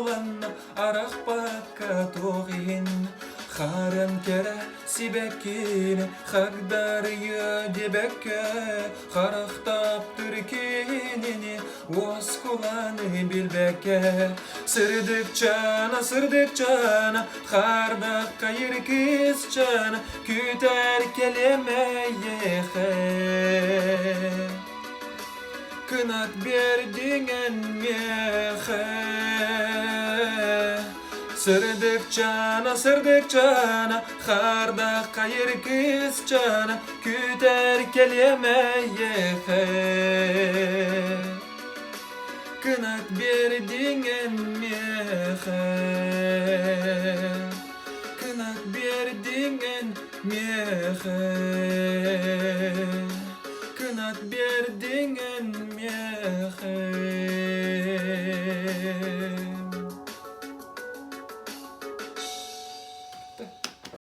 Уоскуланна арахпакка туох иһин Хаарыан кэрэ сибэккини хагдарыйыа диэбэккэ Харахтаптыр кинини уоскуланы билбэккэ Сырдыкчаана, сырдыкчаана, хардах хайыр кыысчаана Күтэр кэлэмэйиэхэ Кынат биэрдиҥ эн миэхэ Сырдыкчаана, сырдыкчаана, хардах хайыр кыысчаана Күтэр кэлиэм эйиэхэ Кынат биэрдиҥ эн миэхэ Кынат биэрдиҥ эн миэхэ.